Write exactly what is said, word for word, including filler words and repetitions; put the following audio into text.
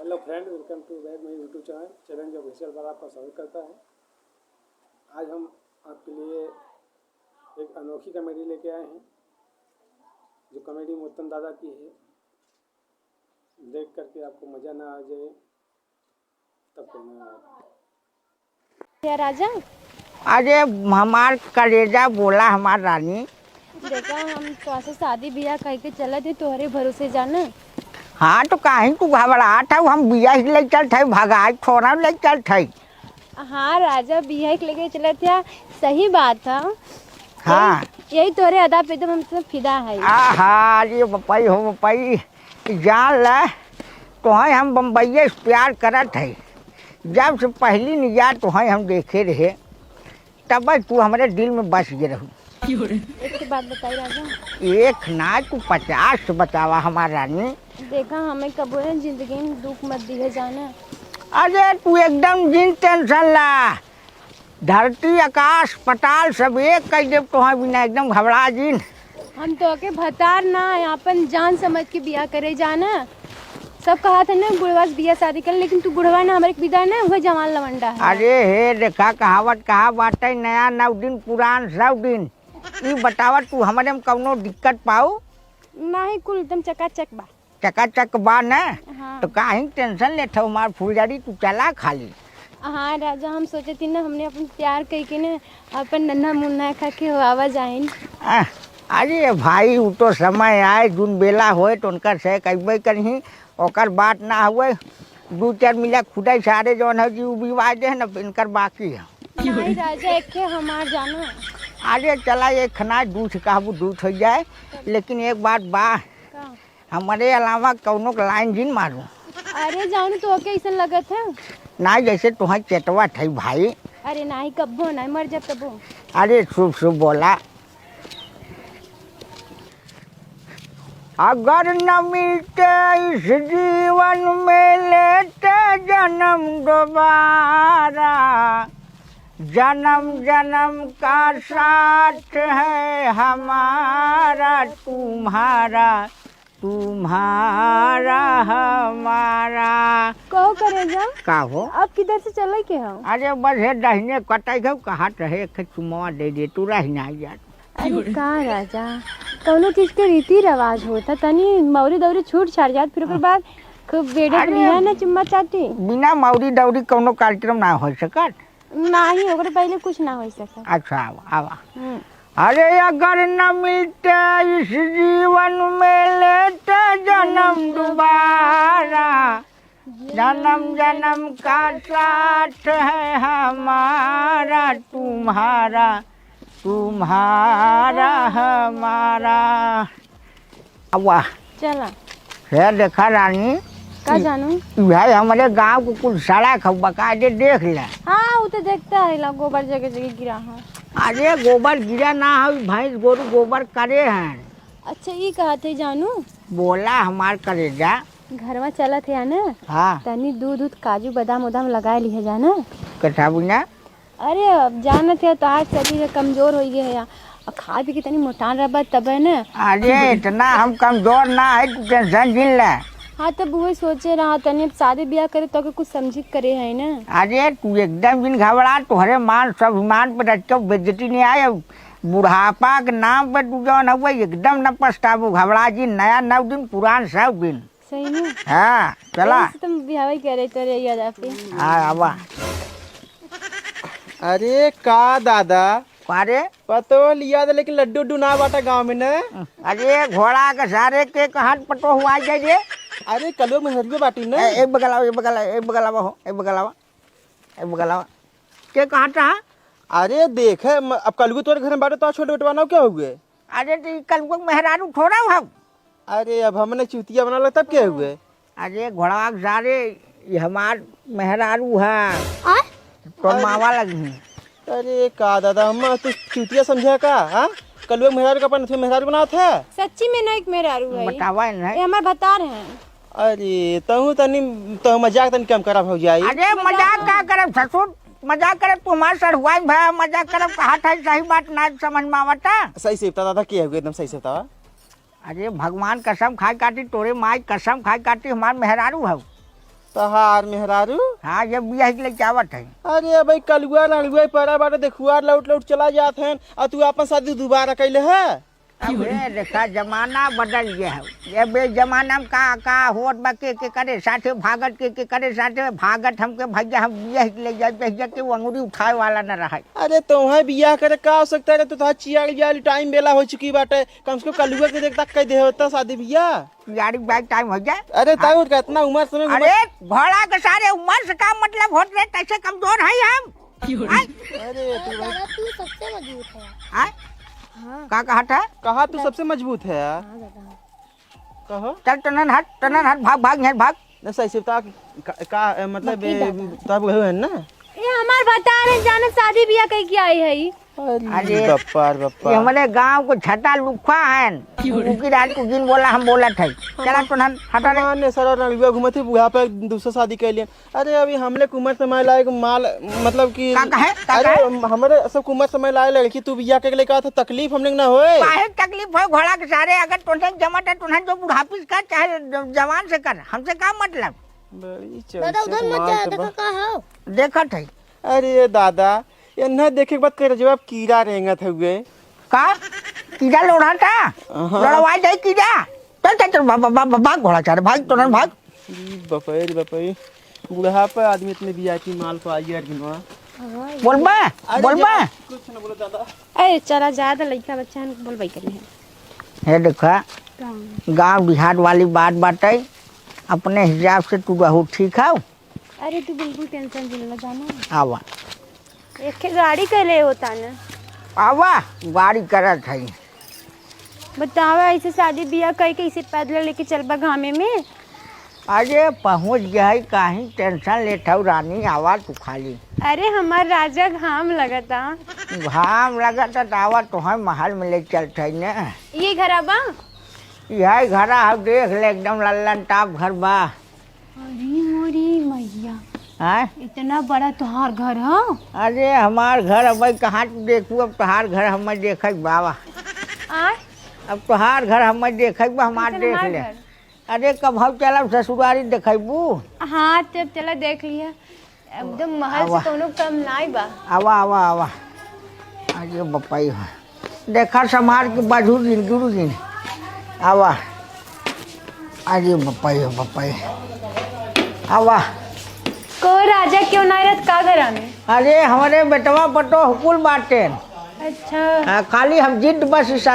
Hello friend, welcome to back my YouTube channel, Challenge Official पर आपका स्वागत करता है। आज हम आपके लिए एक अनोखी कॉमेडी लेके आए हैं, जो कॉमेडी मोतन दादा की है। देख करके आपको मज़ा ना आ जाए, तब कहना आप। या राजा। अरे हमार करेजा, बोला हमार रानी। देखा, हम तोहसे शादी बियाह कइके चलत ही तोहरे भरोसे जाना। हाँ, तो काहे तू घबरात है? हम बियाह ही ले चलत है, भगाई थोड़ा ले चलत है। हाँ राजा, बियाह के लेके चलत है, सही बात है। हाँ। यही, यही तोहरे अदा पे एकदम हम सब फिदा है। आहा, अरे बपई हो बपई, जान ले, तोहई हम बम्बईये से प्यार करत है। जब से पहली निगाह तोहई हम देखे रहे, तब तू हमरे दिल में बस गए रहू। एक ठे बात बताई राजा। एक ना, तू पचास से बतावा हमार रानी। देखा, हमें कबो ना जिंदगी में दुख मत दिहे जाना। अरे तू एकदम जिन tension ला, धरती आकाश पताल सब एक कइ देब तोहई बिना, एकदम घबरा जिन। हम तोहके भतार ना, आपन जान समझ के बियाह करे जाना। सब कहत है ना बुढ़वा से बियाह शादी कर, लेकिन तू बुढ़वा ना, हमरे के विदा ना, उहे जवान लवंडा है। अरे हे, देखा कहावत कहा बाटे, नया नौ दिन, पुरान सौ दिन। ई बतावा, तू हमरे में कौनो दिक्कत पाऊ? नाही, कुल एकदम चकाचक बा। चकाचक बा ना? हाँ। तो काहे tension लेत हो हमार फुलझड़ी, तू चला खाली। हाँ राजा, हम सोचत ही ना, हमने अपन प्यार कइके ना, अपन नन्हा मुन्ना खा के हो आवा जाइन। आ, अरे भाई, उ तो समय आए, जुन बेला होए, तो उनकर से कइबे करही, ओकर बात ना हुए। दू चार मिला खुदाई सारे जौन है जी, उ भी वादे है ना, इनकर बाकी है। नाही राजा, एक ठे हमार जाना। अरे चला, एक खना दूध कहबू, दूध हो जाए, लेकिन एक बात बा, का? हमरे अलावा कौनो के line जिन मारू। अरे जानू, तोहके अइसन लगत है? नाही, जैसे तोहई चेतवा थे भाई। अरे नाही, कब्बो नाही, मर जा तबो। अरे शुभ शुभ बोला। अगर न मिलते इस जीवन में, लेते जन्म दोबारा, जन्म जन्म का साथ है हमारा तुम्हारा, तुम्हारा हमारा। कहो करेजा, का हो? अब किधर से चले के हो? अरे बस हे दहिने कटाई गयो, कहा रहे एक चुमवा दे दे, तू रह ना यार। अरे का राजा, कौनो चीज के रीति रिवाज होता, तनी मौरी दौरी छूट छाट जात, फिर ओकर बाद खूब बेडे अरे, बनिया ना चुम्मा चाटी। बिना मौरी दौरी कौनो कार्यक्रम ना हो सकत। नाही, ओकरे पहले कुछ ना हो सका। अच्छा, आवा, आवा। हम्म। अरे अगर न मिलते इस जीवन में, लेते जन्म दोबारा, जन्म जन्म का साथ है हमारा तुम्हारा, तुम्हारा हमारा। अब वाह। चला। हे देखा रानी, का ई-, जानू? ई भाई हमरे गाँव को कुल सड़क है, बकायदे देख ले। हाँ, वो तो देखता है ला, गोबर जगह जगह गिरा है। अरे गोबर गिरा ना है, भैंस गोरू गोबर करे हैं। अच्छा, ई कहत है जानू? बोला हमार करेजा। घरवा चलत है ना? हाँ। तनी दूध, दूध, काजू, बादाम, उदाम लगा लिहे जाना। कथा बुना? अरे, अब जानत है, तोहार शरीर कमजोर होइ गए है, और खाए पी के तनी मोटान रहबा तबे न। अरे, इतना हम कमजोर ना है, तू tension जिन ले। हाँ, तब वही सोचे रहा, तनी अब शादी ब्याह करे तो के कुछ समझी करे है ना। अरे, तू एकदम जिन घबरा, तोहरे मान स्वाभिमान पर रख के बेइज्जती नहीं आए। बुढ़ापा के नाम पर तू जौन हुआ, एकदम न पछताबू, घबरा जिन, नया नौ दिन, पुरान सौ दिन। सही में? हाँ, चला। यही से तुम बिहावे करे तोरे याद आपे। हाँ, आवा। अरे का दादा? का रे? पतो लिया दे, लेकिन लड्डू उड्डू ना बाटा गाँव में न। अरे घोड़ा के सारे के कहाँ पतो हुआ जाए रे? अरे कलुआ मेहरियो बाटी न। ए, एक बगल आवा, एक बगल आवा, एक बगल आवा हो, एक बगल आवा, एक बगल आवा। के कहाँ था? अरे देखे, म-, अब कलुआ तोरे घर में बाटे, तो छोटे बेटवा ना क्या हुए? अरे तो ई कलुआ मेहरारू थोड़ा हम। अरे, अब हमने चूतिया बना ला, तब क्या हुए? अरे, घोड़वा के सारे, ये हमार मेहरारू है। आय? तो अरे। मावा लगी। अरे, का दादा, हम तू चूतिया समझा का, हाँ? कलुआ मेहरारू का अपन मेहरारू बनावत है? सच्ची में ना एक मेहरारू है। बतावा है ना। ये हमार भतार है। अरे, तहु तनी, तहु मजाक तनी कम करा भौजाई। अरे, मजाक का करब ससुर? मजाक करब, तू हमार सढ़ुआई भा, मजाक करब, कहा था सही बात ना समझ में आवता। सही से बता दादा, के हुए एकदम सही से बतावा। अरे भगवान कसम खाए काटी, तोरे माई कसम खाए काटी, हमार मेहरारू हऊ। तहार मेहरारू? हाँ, जब बियाह के लेके आवत है। अरे भाई, कलुआ रंगुआ पड़ा बाटे, देखुआ लौट लौट चला जात हैं, और तू आपन शादी दोबारा कैले है? अबे देखा, जमाना बदल गया है। ये बे जमाना में का, का होत बा, के, के करे साथे भागत, के, के करे साथे भागत, हमके भैया हम बियाह के ले जाए, भैया के वो अंगुरी उठाए वाला न रहे। अरे तोहे बियाह करे का आवश्यकता रहे, तो तोहार चियारी जाली टाइम बेला हो चुकी बाटे, कम से कम कलुआ के देख तक कह दे होता शादी बियाह। चियारी जाए टाइम हो जाए। अरे ताऊ, कितना उम्र समय अरे घोड़ा के सारे उम्र से का मतलब होत रहे, कैसे कमजोर है हम? आय? अरे तू भाई दादा, तू सबसे मजबूत है। आय? हाँ। का कहा था? कहा तू सबसे मजबूत है यार। हाँ दादा। कहो। चल टनन हट, टनन हट, भाग, भाग, यहाँ भाग। न सही से बता, का, का, ए, मतलब, बकी ए, दादा। तब गए हैं ना? ये हमार भतार है, जाने शादी बियाह कई के आई है। अरे अरे, बप्पा रे बप्पा। ये हमारे गांव को छटा लुखा है। उनकी रात को जिन बोला, हम बोला था। चला टनन हटा रे। माने सारा रंगुआ घूमत है, बुढ़ापा दूसरा शादी कर लिया। अरे अभी हमले कुमार समय लायक माल, मतलब कि का कहे? का अरे कहे? हम-, हमरे सब कुमार समय लायक लड़की तू बियाह के लेके आत है, तकलीफ हमने ना होए। काहे तकलीफ होए घोड़ा के सारे? अगर तोहसे जमत है, तोहन जो बुढ़ापी से कर, चाहे ज-, जवान से कर, हमसे का मतलब? बड़ी दादा, उधर चौचक मत माल जा, तो देखो बा। का हो? देखत है। अरे दादा, ये न देखे के बाद करेजवा कीड़ा रेंगत हुए। का? कीड़ा लोढ़ा था? हाँ। लड़वा जाए कीड़ा। चल, चल, चल, भाग, भाग, भाग, भाग, घोड़ा चारे, भाग, तोहन भाग। ई बपई रे बपई, बुढ़ापा आदमी इतने वीआईपी माल पाई यार गिनवा। बोलबे, अरे बोलबे। जा, कुछ न बोलो दादा। अरे चला, ज्यादा लइका बच्चा हन, बोलबे करी है। हे देखा, का? गांव देहात वाली बात बाटे, अपने हिसाब से तू रहू, ठीक हौ? अरे तू बिल्कुल टेंशन जिन ला जाना। आवा। एक ठे गाड़ी कैले होता न। आवा, गाड़ी करत है। बतावा, ऐसे शादी बियाह कई के इसे पैदल लेके चलबा घामे में? अरे पहुँच गया है, काहे टेंशन लेत हौ रानी, आवा तू खाली। अरे हमार राजा, घाम लगता। घाम लगता त आवा, तोहर महल में ले चलत है न। ये घरा बा? यही घरा हौ, देख ले, एकदम लल्लन टाप घर बा। अरे मोरी मैया। आय? इतना बड़ा तोहार घर ह? अरे हमार घर अब कहाँ तू देखू, अब तोहार घर हमें देखे बाबा। आय? अब तोहार घर हमें देखे बा, हमार कैसन देख हमार ले। घर? अरे कबहू चलब ससुरारी देखबू? हाँ, तब चला देख लिया। एकदम महल से आवा। कौनो कम नाई बा। आवा, आवा, आवा। अरे बपाई हो। देखा संभाल के बाजू दिन, गुरु दिन। आवा। अरे बपाई हो, बपाई। आवा। को राजा क्यों ना रहत का घरा में? अरे हमरे बेटवा पटोह कुल बाटेन। अच्छा। आ, खाली हम जिद बस इस